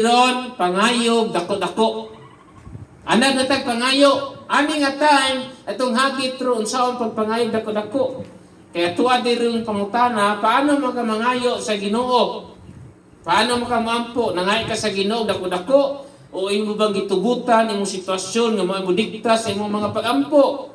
Ron pangayog dako-dako. Ana na tag pangayo. Ani nga time atong hagit ro unsaon pagpangayog dako-dako. Kaya tuwa diri yung pangutana, paano man ka mangayo sa Ginoo? Paano man ka moampo? Nangayo ka sa Ginoo dako-dako o imo bang gitugutan imong sitwasyon nga mao dikta sa imong mga pagampo?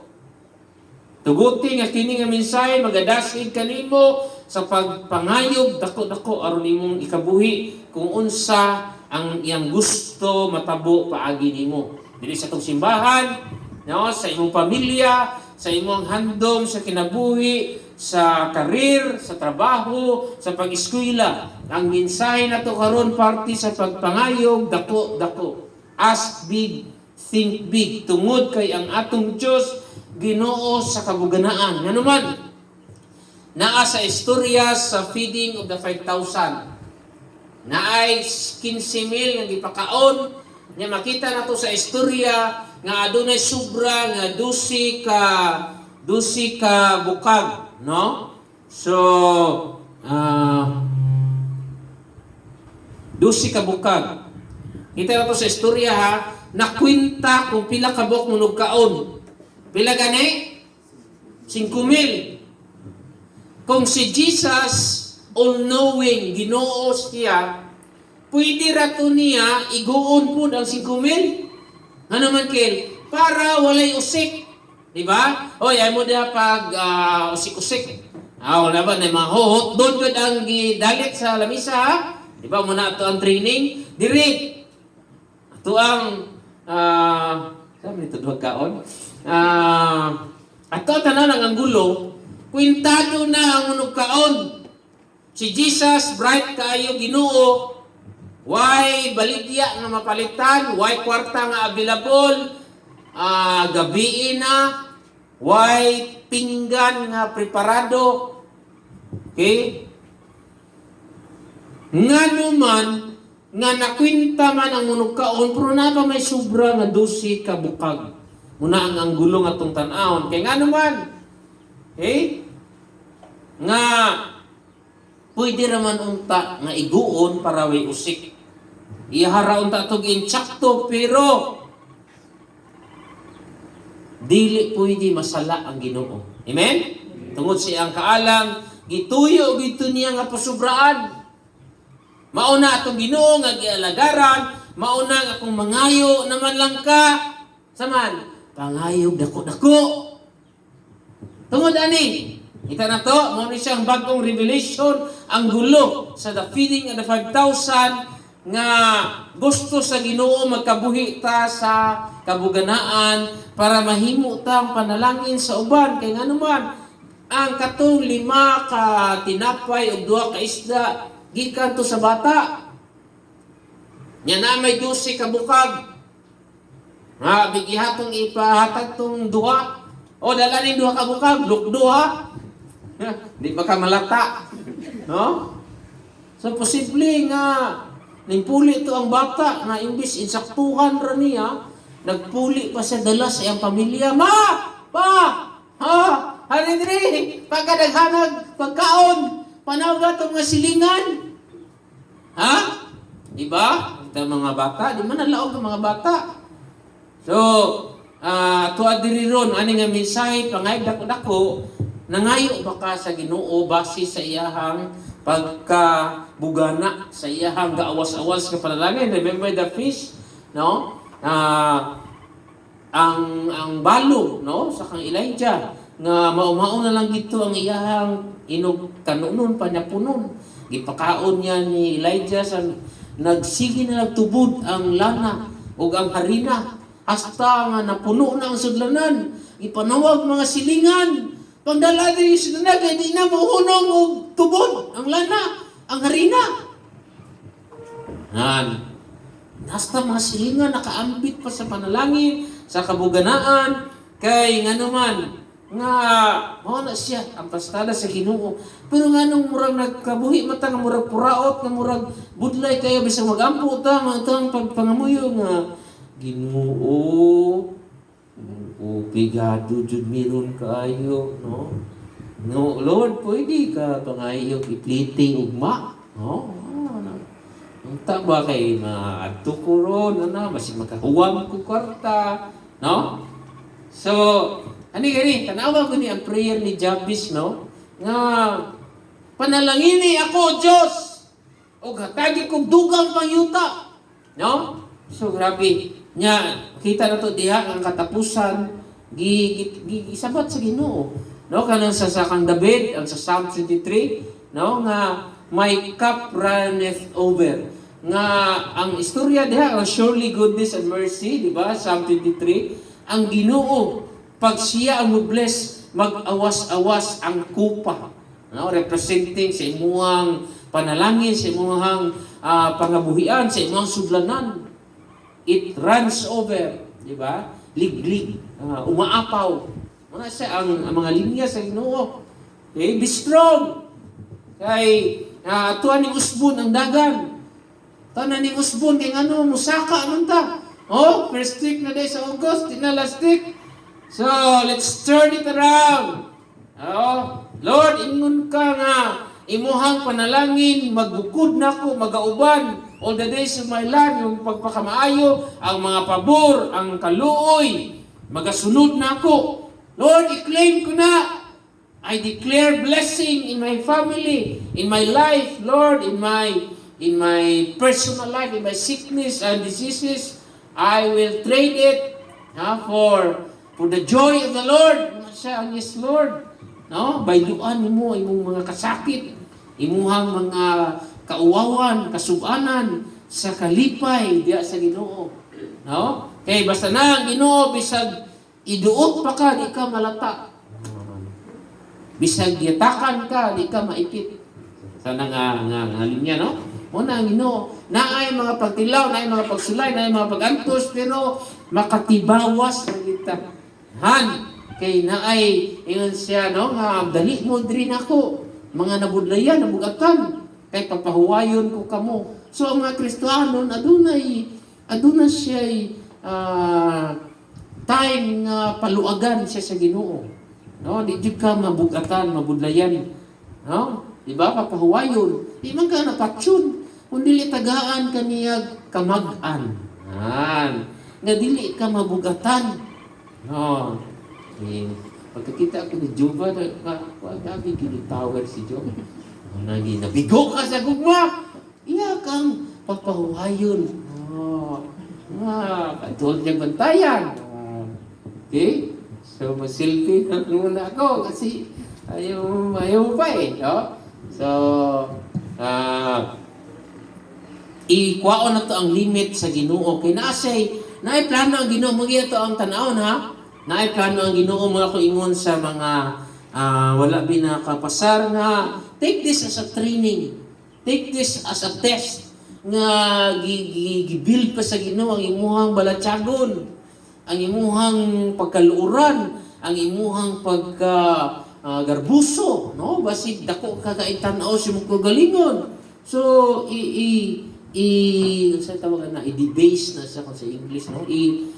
Tuguti nga kini nga mensahe magadasig kanimo sa pagpangayog dako-dako aron imong ikabuhi kung unsa ang iyang gusto matabo paagi nimo. Dili sa atong simbahan, no, sa imong pamilya, sa imong handom sa kinabuhi, sa career, sa trabaho, sa pag-eskwela. Ang mensahe nato karon parte sa pagpangayog dako-dako. Ask big, think big. Tungod kay ang atong Dios, Ginoo sa kabuganaan. Ngano man, naa sa istorya sa feeding of the 5,000. Naay 15,000 nga gipakaon. Nya makita nato sa istorya nga adunay sobra nga 12 ka bukag, no? So, 12 ka bukag. Kita nato sa istorya ha, nakwinta kung pila ka buok munog kaon. Pila gani? 5,000. Kung si Jesus, all-knowing, Ginoo siya, pwede ra to niya iguon pud ang 5,000. Ano man kel? Para walay usik. Di ba? Oy, ay mo diha pag usik-usik. Ah, wala ba na mga hohot doon gud ang gidalit sa lamisa ha? Di ba mo na ato ang training? Diri. Ato ang sabi nito duha kaon. Ato tanan ang anggulo, kwintado na ang unog kaon. Si Jesus bright kaayo Ginoo. Why baligya nga mapalitan? Why kwarta nga available? Gabii na. Why pinggan nga preparado? Okay? Ngano man nga nakwinta man ang munog kaon pero na pa may sobra nga 12 ka bukag. Muna ang anggulo nga atong tan-awon. Kay ngano man? Okay? Nga pwede raman unta nga iguon para way usik. Ihara unta tog insakto pero dili pwede masala ang Ginoo. Amen? Tungod sa iyang kaalam, gituyo gito niya nga pasubraan. Mauna atong Ginoo nga gialagaran, mauna nga kung mangayo naman lang ka, saman, pangayog dako-dako. Tungod ani, kita na to, mao ni siyang bagong revelation, ang gulo sa the feeding of the 5,000 nga gusto sa Ginoo magkabuhi ta sa kabuganaan para mahimo ta ang panalangin sa uban. Kay ngano man, ang katong lima ka tinapay ug duha ka isda gikan to sa bata. Nya na may 12 ka bukag nga bigihatong ipahatag tong duha o dala ning duha ka bukag, lukdo ha, di ba ka malata, no? So posible nga ningpuli to ang bata nga imbis insaktuhan ra niya, nagpuli pa siya dala sa iyang pamilya. Ma! Pa! Ha? Hani diri! Pagkadaghanag pagkaon! Panawag itong mga silingan! Ha? Di ba? Ito mga bata, di man nalaog ang mga bata. So, tuwa diri ron, ani nga mensahe, pangayog dako-dako, nangayo ba ka sa Ginoo base sa iyahang pagkabugana, sa iyahang gaawas-awas ka panalangin? Remember the fish, no? Ang balo, no, sa kang Elijah nga mao-mao na lang gito ang iyahang inog kanunon pa niya punon. Gipakaon niya ni Elijah sa nagsige na nagtubod ang lana ug ang harina hasta nga napuno na ang sudlanan. Ipanawag mga silingan, pagdala diri sa sudlanan kay di na mohunong og tubod ang lana, ang harina. Nan. Hasta mga silingan nakaambit pa sa panalangin, sa kabuganaan, kay ngano man, nga mao na siya ang pastada sa Ginoo. Pero nganong murag nagkabuhi mata nga murag puraot, nga murag budlay kayo bisag magampo ta mga itong pagpangamuyo nga Ginoo, o pigado jud miron kaayo, no? No, Lord, pwede ka pangayo ipliti ugma, no? Ah, Unta ba kay maadto ko ron, ano, basig makahuwam ko kwarta, no? So, ani gani, tanawa ko ni ang prayer ni Jabez, no? Nga, "Panalangini ako, Diyos, o hatagi kog dugang pangyuta." No? So, grabe. Nya, kita na to diha ang katapusan, gi, gi, gi, gisabat sa Ginoo. No, kanang sa kang David, ang sa Psalm 23, no, nga "My cup runneth over." Nga ang istorya diha, ang surely goodness and mercy, di ba? Psalm 23, ang Ginoo pag siya ang mo-bless, mag-awas-awas ang kupa. No, representing sa imuhang panalangin, sa imuhang pangabuhian, sa imuhang sudlanan. It runs over, di ba? Liglig, umaapaw. Mga siya ang mga linya sa Ginoo. Okay, be strong. Kay tuwa ning usbon ang dagan. Tuwa na ning usbon kay ngano musaka man ta. Oh, first week na day sa August, di na last week. So, let's turn it around. Oh, Lord, ingon ka nga imuhang panalangin magbukod nako, magauban all the days of my life, yung pagpakamaayo, ang mga pabor, ang kaluoy, magasunod nako. Lord, i-claim ko na. I declare blessing in my family, in my life, Lord, in my personal life, in my sickness and diseases. I will trade it for the joy of the Lord. Mga siya ang yes, Lord. No? Bayluan nimo imong mga kasakit, imuhang mga kauwawan, kasubanan sa kalipay diya sa Ginoo. No? Kay basta na ang Ginoo, bisag iduot pa ka, di ka malata. Bisag yatakan ka, di ka maipit. Sana nga linya, no? Mo na ang Ginoo. Naay mga pagtilaw, naay mga pagsulay, naay mga pagantos, pero makatibawas na kita. Han, kay naay ingon siya, no, nga dali mo diri nako. Mga nabudlayan, nabugatan, kay papahuwayon ko kamo. So ang mga Kristohanon adunay aduna siya time nga paluagan siya sa Ginoo. No, di jud ka mabugatan, mabudlayan. No? Di ba? Papahuwayon. Di man ka napatsyon. Kung dili tagaan ka niya kamag-an. Han. Nga dili ka mabugatan. No. Eh, pagkakita ko ni Juba, na, ka, gabi ginitawer si Jo. Nagi, nabigo ka sa gugma. Iya kang papahuwayon. Oh. Nga, kadol niya bantayan. Ah, okay? So, mag-selfie na muna ako kasi ayaw, ayaw pa eh. No? So, ikuwaon na to ang limit sa Ginoo. Kay naasay, naay plano ang Ginoo, mga to ang tanawon ha. Naay plano ang Ginoo, mga ko ingon sa mga wala binakapasar nga take this as a training. Take this as a test nga gi-build pa sa Ginoo ang imuhang balatyagon, ang imuhang pagkaluoran, ang imuhang pagka garbuso, no? Basig dako ka kay tan-aw sa imong kagalingon. So i i i sa tawagan na i-debase na sa kung sa English, no? I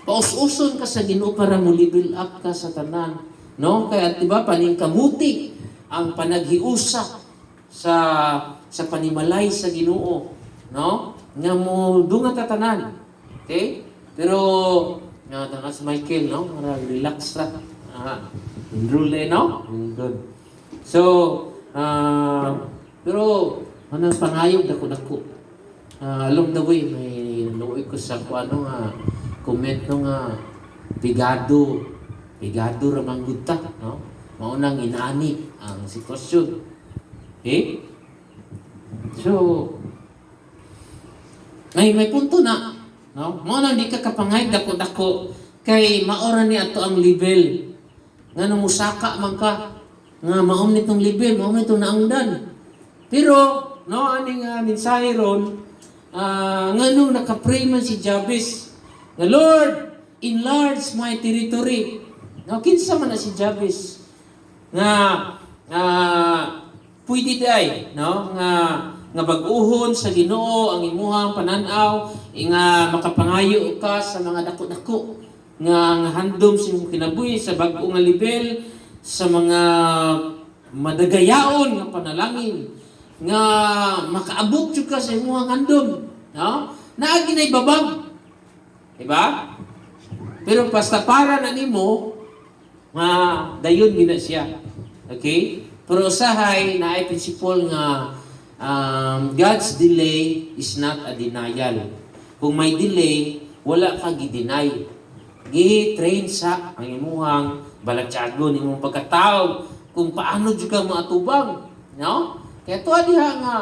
paus-uson ka sa Ginoo para mo level up ka sa tanan, no? Kaya di ba paningkamuti ang panaghiusa sa panimalay sa Ginoo, no? Nga mo dunga ta tanan. Okay? Pero nga nga si Michael, no? Murag relax ra. Ah, enroll eh, no? Good. So, pero anong pangayog dako-dako. Along the way, may naluoy ko sa kung ano nga comment, no, nga pigado pigado ra man gud ta, no? Mao nang inaani ang sitwasyon. Okay? So, may punto na, no? Mao nang di ka kapangay dako-dako kay maora ni ato ang level. Nga nung musaka man ka, nga maom nitong level, maom nitong naangdan. Pero, no, ani nga mensahe ron, nga nung nakapray man si Jabez, nga "Lord, enlarge my territory." No, kinsa man na si Jabez? Nga pwede di ay, no? Nga bag-uhon sa Ginoo ang imuhang pananaw, nga makapangayo ka sa mga dako-dako nga handom sa imong kinabuhi sa bag-o nga level, sa mga madagayaon nga panalangin. Nga makaabot jud ka sa imong handom, no? Naa ginay babag. Diba? Pero basta para na nimo nga dayon gina siya. Okay? Pero usahay naay principle nga God's delay is not a denial. Kung may delay, wala ka gi-deny. Gi-train sa ang imuhang balatyagon, imong pagkatao kung paano jud ka maatubang, no? Kaya tuwa diha nga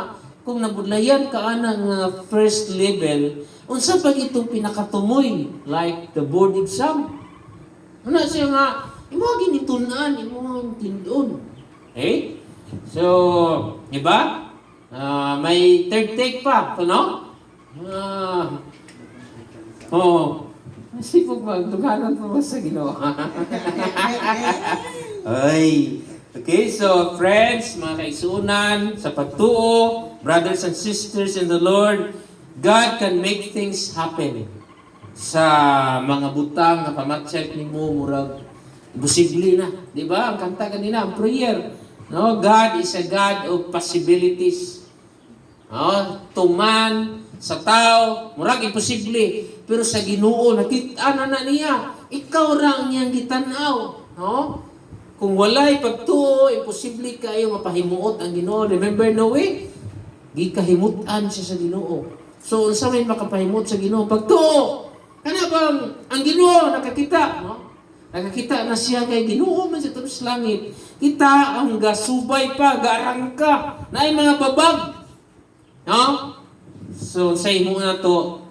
kung nabudlayan ka ana nga first level, unsa pag itong pinakatumoy, like the board exam. Una siya nga imo ginitun-an, imo tindon. Okay? So, di ba? Ah, may third take pa, no? Ah. Oh. Sipog magduganan pa ba sa Ginoo? Ay. Okay, so friends, mga kaigsuonan sa pagtuo, brothers and sisters in the Lord, God can make things happen sa mga butang nga pamatyag nimo murag imposible na, di ba? Ang kanta kanina, ang prayer. No, God is a God of possibilities. No, to man, sa tao, murag imposible. Pero sa Ginoo, nakita na na niya. Ikaw ra ang iyang gitan-aw, no? Kung walay pagtuo, imposible kayo mapahimuot ang Ginoo. Remember Noe? Gikahimutan siya sa Ginoo. So unsa may makapahimuot sa Ginoo? Pagtuo. Kana bang ang Ginoo nakakita, no? Nakakita na siya kay Ginoo man sa taas langit. Kita ang gasubay pa, gaarangka, naay mga babag. No? So sa imo na to,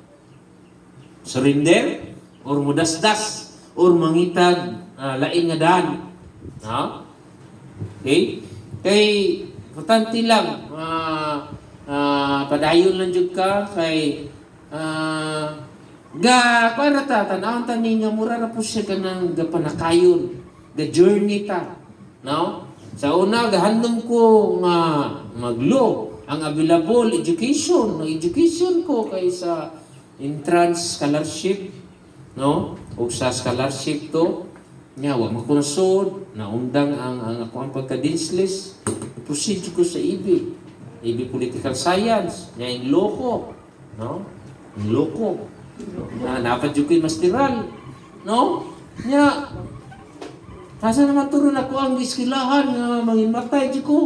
surrender or mudasdas or mangitag lain nga daan. No? Okay? Kay importante lang padayon lang jud ka kay ga kuan ra ta, tan-awon ta ni nga mura ra po siya kanang gapanakayon, ga journey ta, no? Sa una gahandom ko nga mag-law. Ang available education, ang education ko kay sa entrance scholarship, no, ug sa scholarship to nya wa makunasod, naundang ang ako ang pagka dean's list, proceed ko sa IB, IB Political Science nya in law ko, no, in law ko na dapat jud ko'y masteral, no? Nya asa naman turo na ko ang giskilahan nga mangin matay jud ko.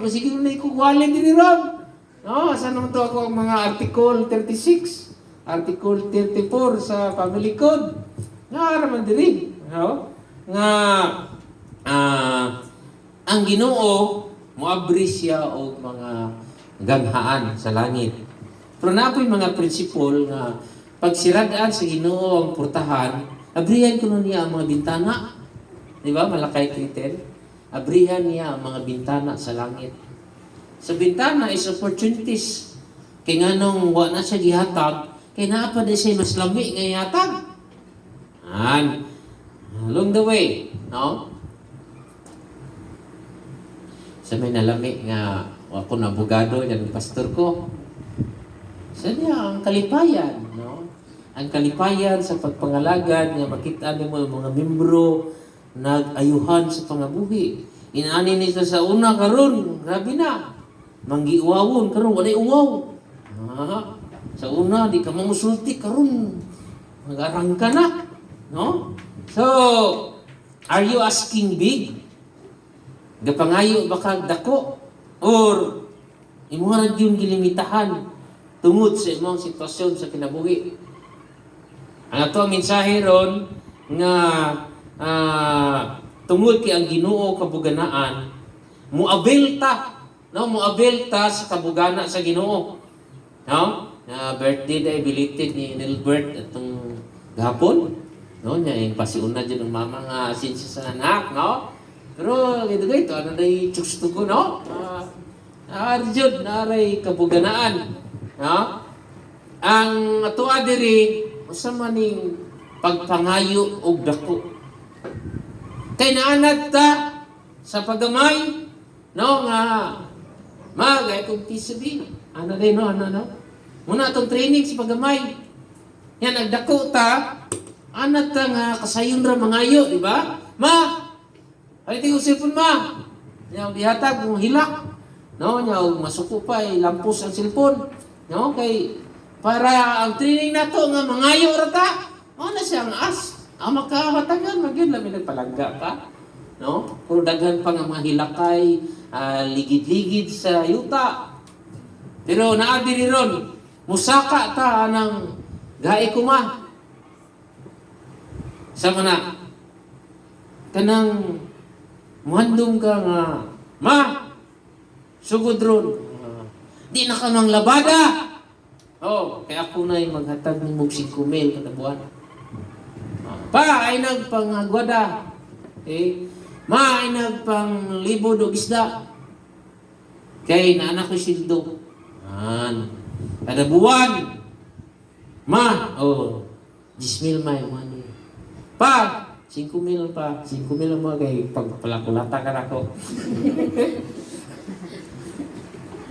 Sige na ko wala diri ron, no? Asa naman to ako ang mga Article 36, Article 34 sa Family Code nga ra man diri, no? Nga ang Ginoo moabri siya og mga ganghaan sa langit. Pero naa po'y mga principle nga pag siradaan sa Ginoo ang portahan, abrihan kuno niya ang mga bintana. Di ba? Malakay 3:10. Abrihan niya ang mga bintana sa langit. Sa bintana is opportunities. Kay nganong wa na siya gihatag, kay naa pa di siya mas lami nga ihatag. An. Along the way, no? Sa may nalami nga ako na abogado, yan ang pastor ko. Sa niya, ang kalipayan, no? Ang kalipayan sa pagpangalagad nga makita nimo ang mga membro nag-ayuhan sa pangabuhi. Inaani nito sa una, karon, grabe na. Manggiuwawon karon, walay uwaw. Ah, sa una di ka mamusulti, karon magarang ka na, no? So, are you asking big? Gapangayo ba kag dako or imo ra gyud gilimitahan tungod sa imong sitwasyon sa kinabuhi? Ang ato ang mensahe ron nga tungod kay ang Ginoo kabuganaan, muabil ta, no, muabil ta sa kabugana sa Ginoo, no? Na birthday day belated ni Nilbert atong gahapon, no? Nya ing pasiuna jud ang mama nga sinsya sa anak, no? Pero ito ito ano day ko, no? Jud naray kabuganaan, no? Ang atoa diri, usa man ning pagpangayo og dako kay naanad ta sa pagamay, no, nga magay kong TCB ano din, no, ano, no, muna atong training sa pagamay yan, nagdako ta, anad ta nga kasayon ra mangayo, di ba? Ma, palit ko cellphone, ma. Yang gihatag kung hilak. No, nya og masuko pa eh, lampos ang cellphone. No, kay para ang training nato nga mangayo ra ta. Mao na siya ang ask. Ang makahatagan man gyud, labi nagpalangga ka. No? Pero daghan pa nga mga hilakay, ligid-ligid sa yuta. Pero naa diri ron, musaka ta ng gae ko ma. Sa na, kanang muhandom ka nga, "Ma, sugod ron. Di na ka mang labada. Oh, kaya ako na yung maghatag ng mong 5 mil kada buwan. Pa, ay nagpangagwada. Eh, ma, ay nagpanglibod og isda. Kay naanak ko sildo." An. Kada buwan. "Ma, oh, 10 mil may money. Pa, 5 mil pa. 5 mil mo kay pagpalakulata ka nako."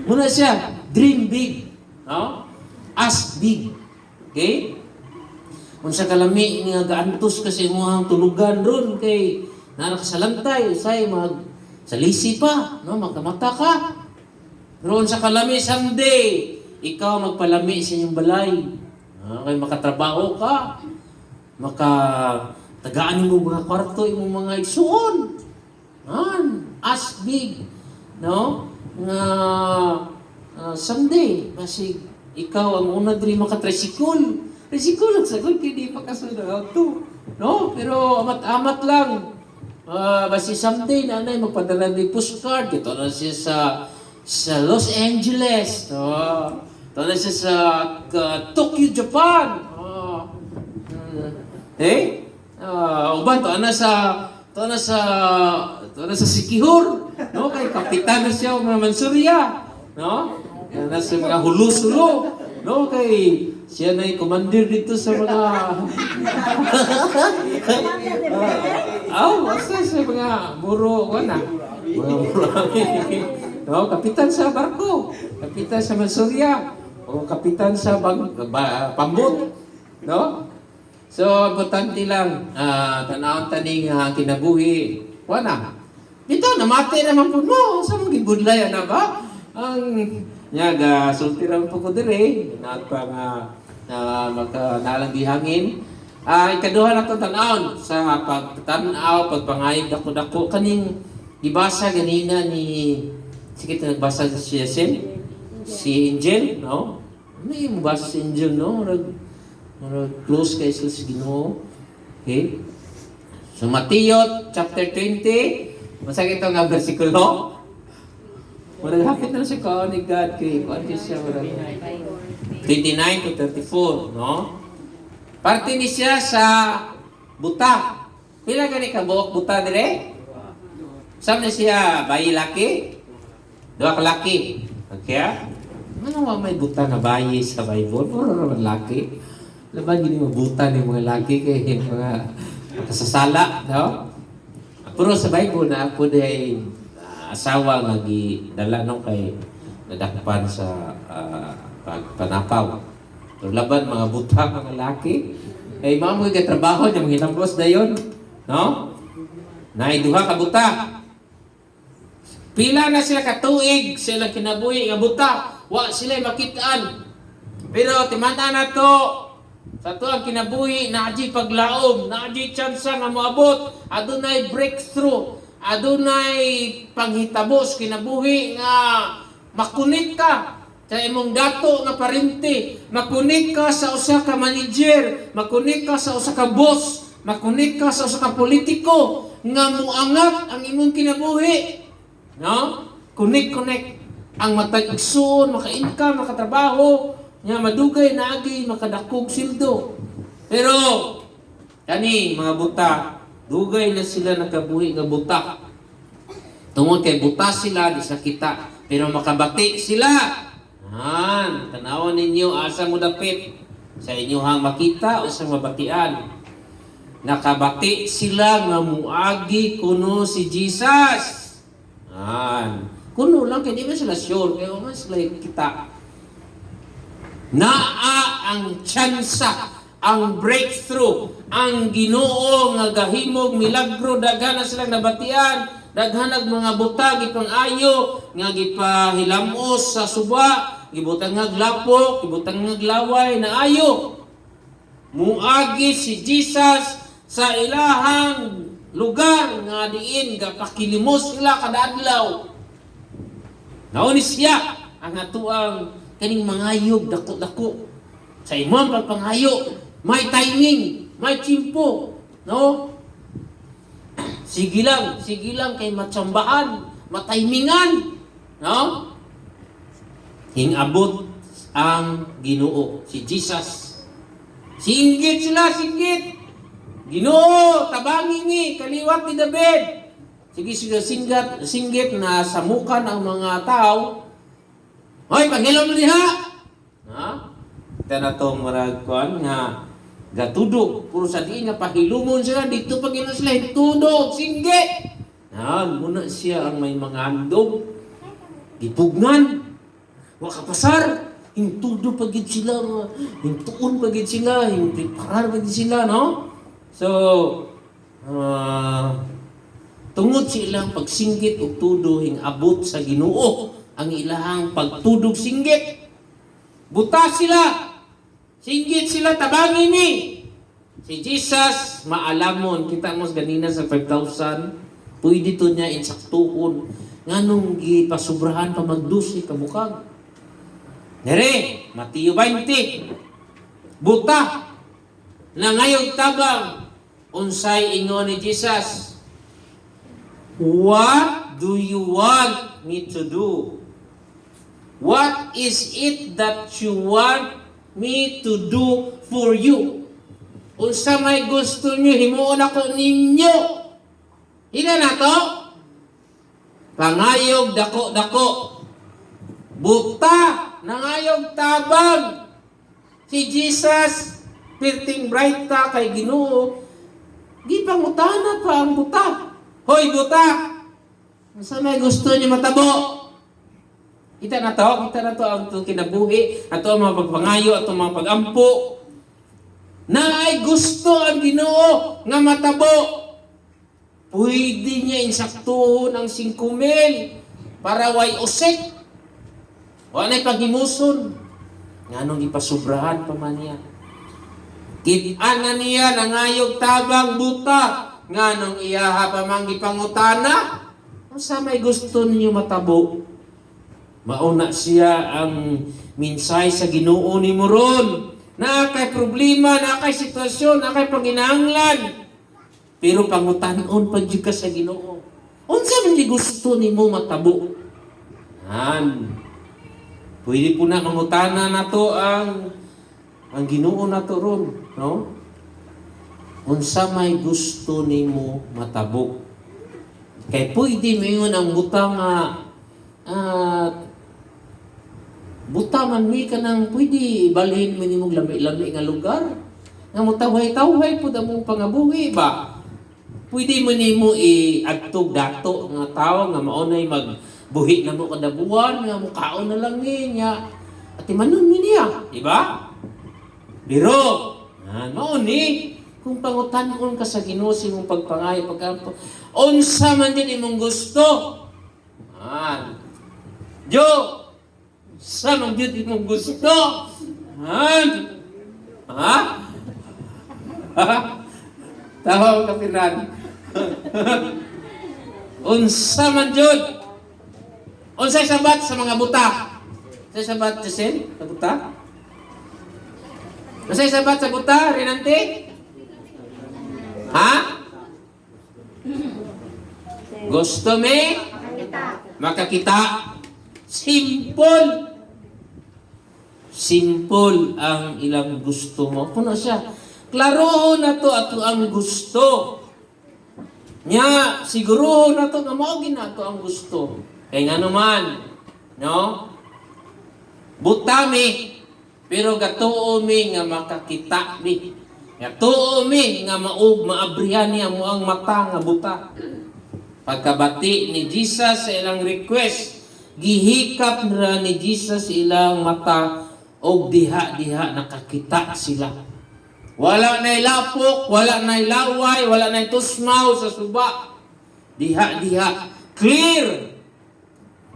Muna siya, dream big. No? Ask big. Okay? Unsa kalami nga gaantos kasi imong tulugan ron kay naa ka sa lantay, usay mag salisi pa, no, magkamata ka. Pero unsa kalami someday, ikaw magpalami sa inyong balay. Ah, kay makatrabaho ka, maka tagaan mo mga kwarto imong mga igsuon. An, ask big, no? Nga someday basig ikaw ang una diri maka-tricycle. Tricycle lang sagol kay di pa kasunod auto. No? Pero amat-amat lang. Basi someday nanay magpadala ni postcard ito na siya sa Los Angeles. No? Ito na siya sa Tokyo, Japan. Oh. Eh? Uban to na sa Siquijor, no? Kay kapitan na siya og mga Mansurya, no? Yan na sa mga hulo-sulo, no? Kay siya na yung commander dito sa mga aw, basta sa mga muro, wala. Mga muro. No, kapitan sa barko, kapitan sa Mansurya, o kapitan sa pambot, no? So, importante lang, tanawon tani nga kinabuhi. Wala. Dito, namati naman po mo. Sa mga gibudlay, ano ba? Ang, nya, ga, sulti ra po ko dire. Naat pa nga, na maka, nalang gihangin. Ikaduha na itong tanawon sa pagtanaw, pagpangayog dako-dako. Kaning gibasa ganina ni, sige, nagbasa si Sim, si Angel, no? May mabasa si Angel, no? Murag close kay sila sa Ginoo. Okay? So Mateo chapter 20, masakit ito nga bersikulo. Murag hapit na siya kaon ni God kay kuan kay siya murag 29 to 34, no? Parte ni siya sa buta. Pila gani ka buok buta dire? Saan na siya bayi laki? Duha ka laki. Okay? Ah? Ano nga may buta nga bayi sa Bible? Puro naman laki. Laban gini mabuta ni mga laki kay mga kasasala, no? Pero sa Bible na ako day asawa nga gidala no kay nadakpan sa pagpanapaw. Pero laban mga buta mga laki ay mga mga trabaho niya mga hinambos dayon, no? Naay duha ka buta. Pila na sila katuig sa ilang kinabuhi nga buta, wa sila makitaan. Pero timanta na to sa to ang kinabuhi, naadyoy paglaom, naadyoy tsansa nga moabot, adunay breakthrough, adunay panghitabo sa kinabuhi nga makunik ka sa imong dato nga parente, makunik ka sa usa ka manager, makunik ka sa usa ka boss, makunik ka sa usa ka politiko nga muangat ang imong kinabuhi. No? Connect, connect. Ang matag igsuon, maka-income, makatrabaho, nya madugay naagi makadakog sildo. Pero kani mga buta, dugay na sila nakabuhi nga buta. Tungod kay buta sila, di sa kita. Pero makabati sila. Han, tanawan ninyo asa mo dapit sa inyohang makita o sa mabatian. Nakabati sila nga muagi kuno si Jesus. Han. Kuno lang kay di man sila sure kay man sila kita. Naa ang tsansa, ang breakthrough, ang Ginoo nga gahimog milagro, daghan na silang nabatian, Daghan og mga buta gipang-ayo nga gipahilamos sa suba, gibutang nga lapok, gibutang nga laway na ayo. Muagi si Jesus sa ilahang lugar nga diin gapakilimos sila kada adlaw. Nauni siya ang atuang kaning mangayog dako-dako. Sa imong pagpangayo, may timing, may timpo, no? Sige lang kay matsambahan, mataymingan, no? Hingabot ang Ginoo, si Jesus. Singgit sila, singgit. "Ginoo, tabangi mi, kaliwat ni David." Sige sila singgat, singgit na samukan ang mga tao. "Hoy, panghilom mo diha." Ha? Kita na to murag kuan nga gatudog. Puro sa diin nga pahilumon sila dito pag ino sila tudog, singgit. Na, muna siya ang may mga handom. Gipugnan. Wa kapasar. Hintudo pa gid sila, hintuon pa gid sila, hinpreparar pa gid sila, no? So, tungod sa ilang pagsinggit og tudo, hingabot sa Ginoo ang ilahang pagtudog, singgit. Buta sila. Singgit sila, "Tabangi mi." Si Jesus, maalamon. Kita mo ganina sa 5,000, pwede to niya insaktuhon. Nganong gipasubrahan pa magdusi kabukag? Nere, Mateo 20. Buta nangayog tabang, unsay ingon ni Jesus? "What do you want me to do? What is it that you want me to do for you?" Unsa may gusto niyo himuon ako ninyo? Ina na to? Pangayog dako-dako. Buta, nangayog tabang. Si Jesus, perting bright ta kay Ginoo, di pangutana pa ang buta. "Hoy buta, unsa may gusto niyo matabo?" Kita na to ang itong kinabuhi, ato ang mga pagpangayo, ato ang mga pagampo. Na ay gusto ang Ginoo nga matabo. Pwede niya insaktuhon ang 5 mil para way usik. Wa na'y paghimuson. Nganong ipasubrahan pa man niya? Kit-an na niya nangayog tabang buta. Nganong iyaha pa man gipangutana? Unsa may gusto ninyo matabo? Mauna siya ang minsay sa Ginoo ni Moron. Naa kay problema, naa kay sitwasyon, naa kay panginahanglan. Pero pangutanon pa jud ka sa Ginoo. Unsa man di gusto nimo matabo? Han. Pwede po na mangutana nato ang Ginoo nato ron, no? Unsa may gusto nimo matabo? Kay pwede moingon ang buta nga buta man mi, kanang pwede ibalhin mo nimong lami-lami nga lugar. Nga mutawhay-tawhay pud among pangabuhi ba? Pwede mo nimo i-adtog dato nga tawo nga maunay magbuhi na mo kada buwan nga mukaon na lang ni niya. At imanon mi niya, di ba? Pero, mao ni kung pangutan-on ka sa Ginoo sa imong pagpangayo, pagkampo, unsa man din imong gusto? Ah. Jo, sa man gyud imong gusto? Han. Ha? Ha? Tawa ka, Piran. Unsa man jud? Unsay sabat sa mga buta? Unsay sabat, Jocelyn? Sa buta? Unsay sabat sa buta, Rinante? Ha? Gusto mi? Makakita. Makakita. Simple. Simple ang ilang gusto mo. Puno siya. Klaro na to ato ang gusto. Nya, siguro na to nga mao ginato ang gusto. Kay nga naman, no? Butami, pero gatuo mi nga makakita mi. Gatuo mi nga maug maabrihan niya mo ang mata nga buta. Pagkabati ni Jesus sa ilang request, gihikap na ni Jesus ilang mata og diha-diha nakakita sila. Wala na lapok, wala na laway, wala na tusmaw sa suba. Diha diha clear.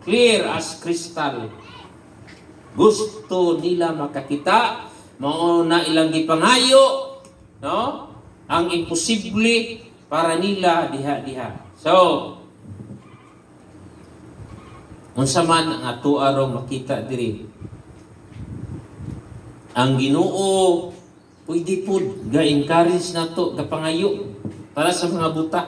Clear as crystal. Gusto nila makakita, mao na ilang gipangayo, no? Ang imposible para nila diha-diha. So, unsa man ang ato arong makita diri? Ang Ginoo pwede pud ga-encourage nato, gapangayo para sa mga buta.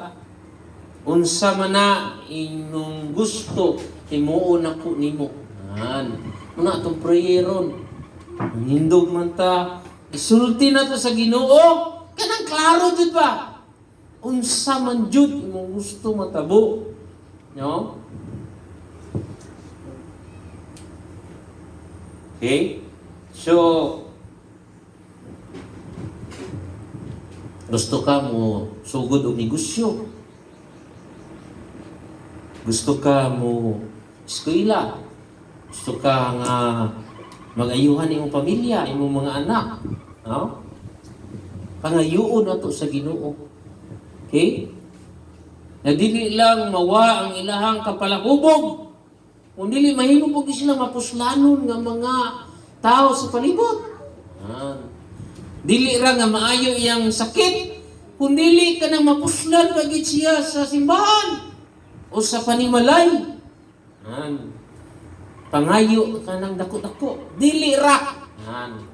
Unsa man na inyong gusto, himuon nako nimo. An. Muna atong prayeron. Nindog man ta, isulti na to sa Ginoo. Kanang klaro jud ba? Unsa man jud imong gusto matabo. No? Okay? So, gusto ka mo sugod og negosyo. Gusto ka mo eskwela. Gusto ka nga mag-ayuhan imong pamilya, imong mga anak. No? Pangayuon nato sa Ginoo. Okay? Na dili lang mawa ang ilahang kapalakubog. Kung dili mahimo po sila mapuslanon nga mga tao sa palibot. Ah. Dili ra nga maayo iyang sakit, kung dili ka nang mapuslan pagit siya sa simbahan o sa panimalay. An. Pangayo ka ng dako-dako. Dili ra. An.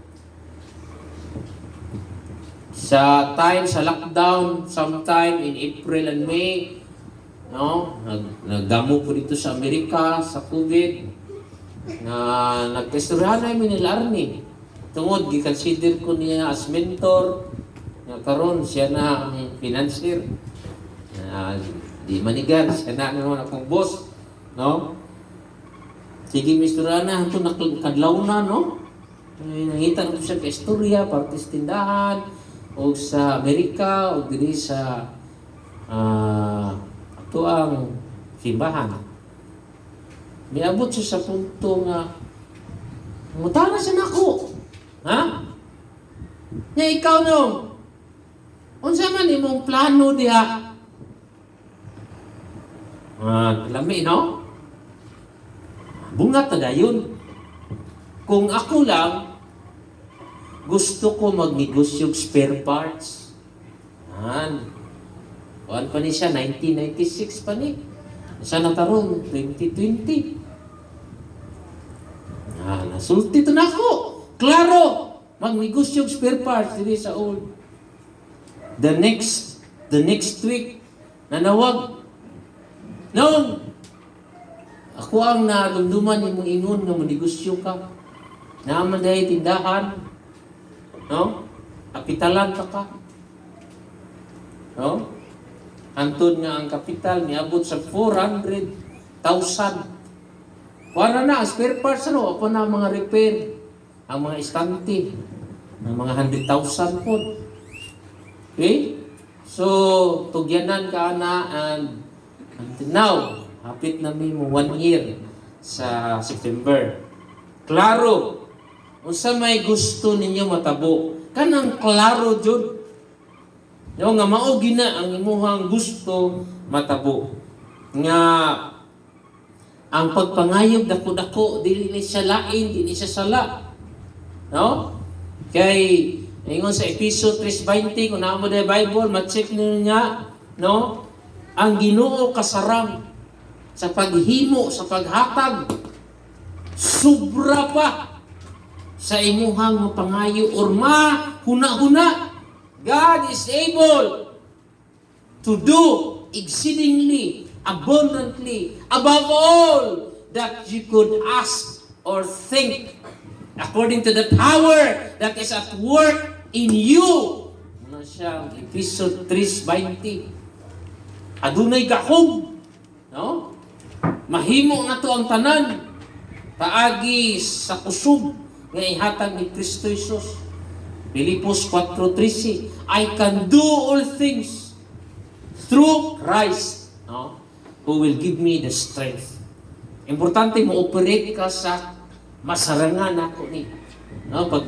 Sa time sa lockdown, sometime in April and May, no, nagdamo po dito sa Amerika sa COVID na nagkasturhan namin nila Arnie. Tungod gi-consider ko niya as mentor nga karon siya na ang financier. Di manigan, siya na naman akong boss, no? Sige, Mr. Ana, hanto na kadlaw na, no? Ay, nangita na po siya ka istorya, partis tindahan, o sa Amerika, o diri sa ato ang simbahan. Miabot siya sa punto nga, mutana siya nako. Ha? Nya ikaw no, unsa man imong plano diha? Ah, lami, no? Bungat na dayon. Kung ako lang, gusto ko magnegosyo og spare parts. An. Kuan pa ni siya, 1996 pa ni. Sa nataron, 2020. Ah, nasulti to na ako. Klaro, magnegosyo og spare parts diri sa old. The next week, nanawag. Noon, ako ang nadumduman imong ingon nga monegosyo ka. Naaman dahil tindahan. No? Kapitalan ka ka. No? Antod nga ang kapital niabot sa 400,000. Wala na, ang spare parts ano, ako na ang mga repair, ang mga istante, ang mga 100,000 po. Okay? So, tugyanan ka na and until now, hapit na mi mo one year sa September. Klaro, unsa may gusto ninyo matabo, kanang klaro jud. No, nga mao gina ang imuhang gusto matabo. Nga ang pagpangayog dako-dako dili ni siya lain, dili siya sala. No? Kay ingon sa Episo 3:20, kung naa mo na Bible, ma-check ninyo niya, no? Ang Ginoo kasarang sa paghimo, sa paghatag, sobra pa sa imuhang mapangayo or mahuna-huna. God is able to do exceedingly, abundantly, above all that you could ask or think, according to the power that is at work in you. Ano siya? Episode 3:20. Adunay gahom. No? Mahimo na to ang tanan. Paagi sa kusog nga ihatag ni Kristo Jesus. Filipos 4:13, "I can do all things through Christ," no, "who will give me the strength." Importante mo operate ka sa masarangan nako ni. No, pag